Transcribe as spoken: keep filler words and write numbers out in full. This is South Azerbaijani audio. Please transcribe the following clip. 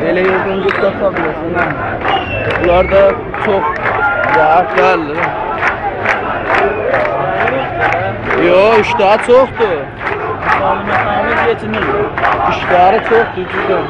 ائله یئردن گئت تاپا بیلرسن، هه. بونلار دا چوخ راحت دئییلدیر. یوخ، ایشتها چوخدور. سالمه سالمه گئچینیر. ایشتهایی چوخدور، دوزدور.